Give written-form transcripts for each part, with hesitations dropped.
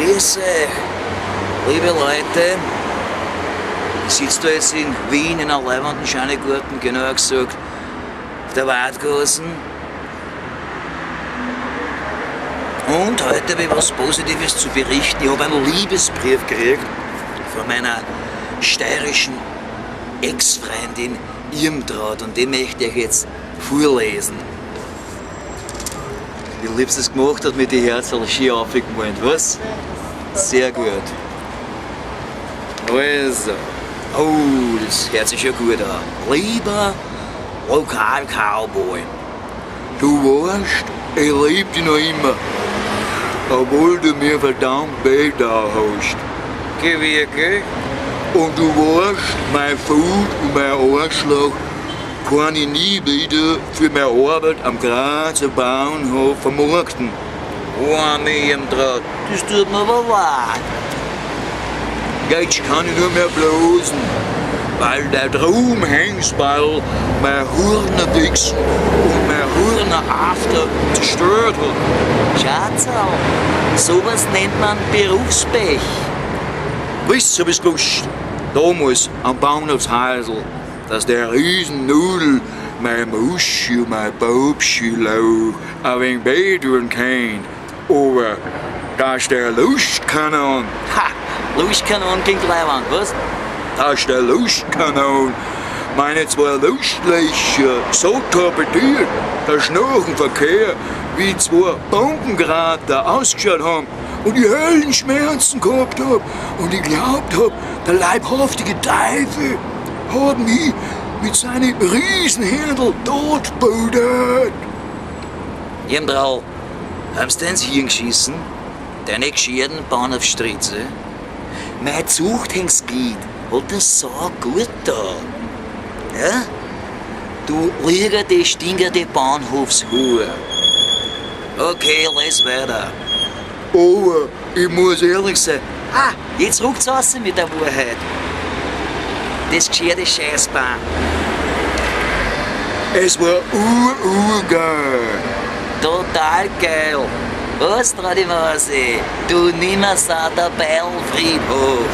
Grüß euch, liebe Leute. Ich sitze da jetzt in Wien in einem leibenden Schanigarten, genauer gesagt auf der Waidgassen. Und heute habe ich was Positives zu berichten. Ich habe einen Liebesbrief gekriegt von meiner steirischen Ex-Freundin Irmtraut und den möchte ich euch jetzt vorlesen. Wie lieb sie es gemacht hat mit den Herzl schön aufgemalt, was? Sehr gut. Also, oh, das hört sich ja gut an. Lieber Lokal-Cowboy, du weißt, ich lieb dich noch immer, obwohl du mir verdammt weh da hast. Geh wirklich? Und du weißt, mein Food und mein Arschloch kann ich nie wieder für meine Arbeit am Grazer Bahnhof vermarkten. Oh, Irmtraut, das tut mir aber leid. Jetzt kann ich nur mehr blosen, weil der Traumhengstball mein Hurnerwichsen und mein Hurnerafter zerstört hat. Schatzerl, sowas nennt man Berufspech. Weißt du, hab ich's gewusst, damals am Bahnhofshäusl, dass der Riesennudel mein Muschi und mein Bobschi-Lauch ein wenig weh tun kann. Aber dass der Lustkanon, Ha, Lustkanon klingt leiwand, was? Dass der Lustkanon meine zwei Lustlöcher so torpediert, dass nach dem Verkehr wie zwei Bombenkrater ausgeschaut haben und ich Höllenschmerzen gehabt hab und ich glaubt hab, der leibhaftige Teufel hat mich mit seinen Riesenhändel totbudert. Irmtraut, haben sie ins Hirn geschissen? Deine gescherten Bahnhofstritze? Mein Zuchthengstglied hat das so gut da. Ja? Du liegende, stinkende Bahnhofshure. Okay, les weiter. Aber ich muss ehrlich sein, Ah, jetzt ruckt's raus mit der Wahrheit. Das gescherte Scheißbahn. Es war ur-urgeil. Total geil. Was, trau dich Mausi? Du nimmersatter Beilfriedhof.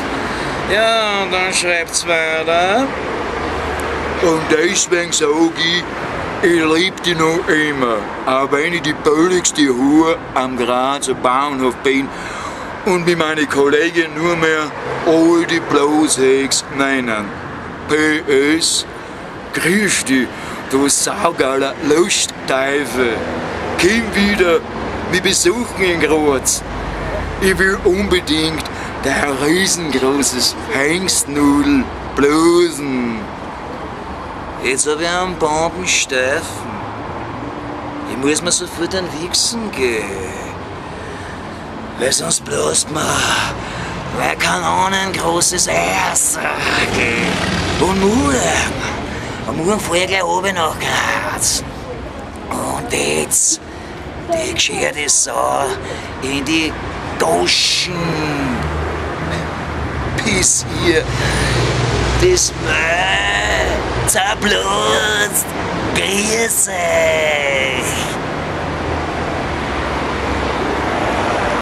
Ja, und dann schreibt's weiter. Und deswegen sag ich, ich lieb dich noch immer, auch wenn ich die billigste Hure am Grazer Bahnhof bin und wie meine Kollegen nur mehr alte Bloßhex nennen. PS, grüß dich, du saugeiler Lustteufel. Komm wieder, wir besuchen in Graz. Ich will unbedingt dein riesengroßes Hengstnudel blosen. Jetzt hab ich einen Bombensteifen. Ich muss mir sofort einen Wichsen gehen. Weil sonst blast mir mein kanonengroßes Eis. Und morgen, am morgen fahr ich gleich runter nach Graz. Und jetzt, die gescherte Sau in die Goschen. Bis ihr das Maul zerblutzt. Grüß euch.